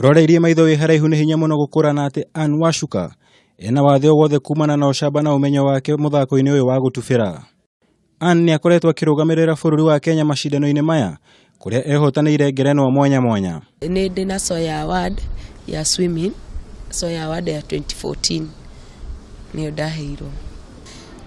Ũroreirie maitho wĩ haraihu nĩ hinya mũno gũkũrana atĩ Ann Wacuka ena wathe o wothe kumana na ũcamba na ũmenyo wake mũthako-inĩ ũyũ wa gũtubĩra. Ann nĩ akoretwo akĩrũgamĩrĩra bũrũri wa Kenya macindano-inĩ maya kũrĩa ehotanĩire ngerenwa mwanya mwanya. Nĩ ndĩ na Sawyer Award ya swimming, Sawyer Award ya 2014 nĩyo ndaheirwo.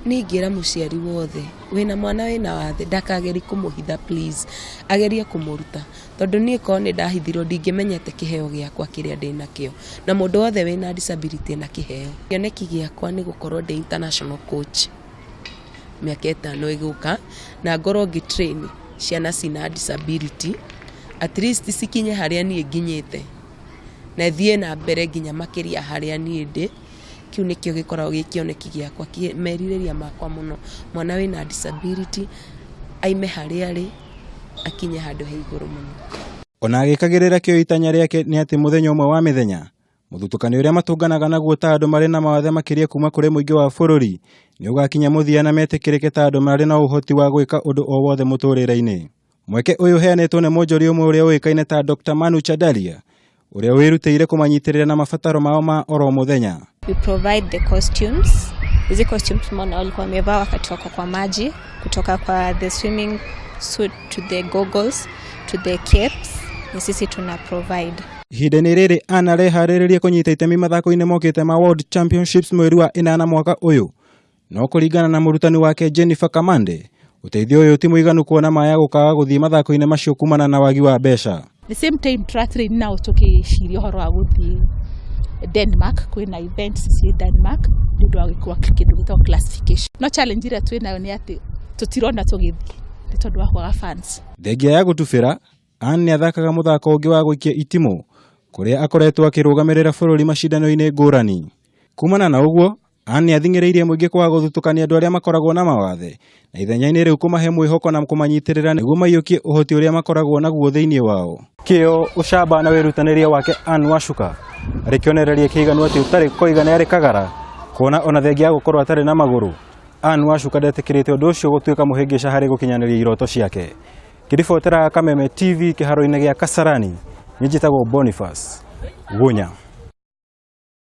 Niĩ ingĩra mũciari wothe wĩna mwana wĩna wathe ndakagerie kũmũhitha please, agerie kũmũruta tondũ niĩ korwo nĩ ndahithirwo ndingĩmenyete kĩheo gĩakwa kĩrĩa ndĩnakĩo, na mũndũ wothe wĩna disability ena kĩheo. Kĩoneki gĩakwa nĩ gũkorwo ndĩ international coach mĩaka 5 ĩgũka na ngorwo ngĩ train ciana cina disability at least cikinye harĩa niĩ nginyĩte na thiĩ na mbere nginya makĩria harĩa niĩ ndĩ. Kĩu nĩkĩo gĩkoragwo gĩ kĩoneki gĩakwa, merirĩria makwa mũno, mwana wĩna disability aime harĩa arĩ akinye handũ he igũrũ mũno. Ona agĩkagĩrĩra kĩo itanya rĩake nĩ atĩ mũthenya ũmwe wa mĩthenya mũthutũkanio ũrĩa matũnganaga naguo ta andũ marĩ na mawathe makĩria kuma kũrĩ mũingĩ wa bũrũri nĩ ũgakinya mũthia na metĩkĩrĩke ta andũ marĩ na ũhoti wa gwĩka ũndũ o wothe mũtũrĩre-inĩ. Mweke ũyũ ũheanĩtwo nĩ mũnjori ũmwe ũrĩa ũĩkaine ta Dr. Manu Chadaria ũrĩa wĩrutĩire kũmanyitĩrĩra na mabataro mao ma oro mũthenya. We provide the costumes. Hizi costumes tumeona walikuwa wamevaa wakati wako kwa maji, kutoka kwa the swimming suit to the goggles to the capes, ni sisi tuna provide. Ihinda-inĩ rĩrĩ Ann areharĩrĩria kũnyita itemi mathako-inĩ mokĩte ma World Championships mweri wa 8 mwaka ũyũ. No kũringana na mũrutani wake Jennifer Kamande, ũteithio ũyũ ti mũiganu kuona maya gũkaga gũthiĩ mathako-inĩ macio kumana na wagi wa mbeca. The same time tũratrain nao tũgĩciria ũhoro wa gũthiĩ Denmark, kwĩna events ciĩ Denmark nĩ ũndũ wa gwĩkwo kĩndũ gĩtagwo classification. No challenge ĩrĩa twĩnayo nĩ atĩ tũtirona tũgĩthiĩ nĩ tondũ wa kwaga funds. Thengia ya gũtubĩra, Ann nĩ athakaga mũthako ũngĩ wa gũikia itimũ kũrĩa akoretwo akĩrũgamĩrĩra bũrũri macindano-inĩ ngũrani. Kumana na ũguo, Ann nĩ athing'ĩrĩirie mũingĩ kwaga gũthutũkania andũ arĩa makoragwo na mawathe na ithenya-inĩ rĩu kũmahe mwĩhoko na kũmanyitĩrĩra nĩguo maiyũkie ũhoti ũrĩa makoragwo naguo thĩinĩ wao. Kĩo, ũcamba na wĩrutanĩria wake Ann Wacuka arĩ kĩonereria kĩiganu atĩ ũtarĩ koiga nĩ arĩ kagara kuona ona thengia ya gũkorwo atarĩ na magũrũ. Ann Wacuka ndetĩkĩrĩte ũndũ ũcio gũtuĩka mũhĩngĩca harĩ gũkinyanĩria iroto ciake. Ngĩribotera Kameme TV kĩharo-inĩ gĩa Kasarani, niĩ njĩtagwo Boniface Gunya.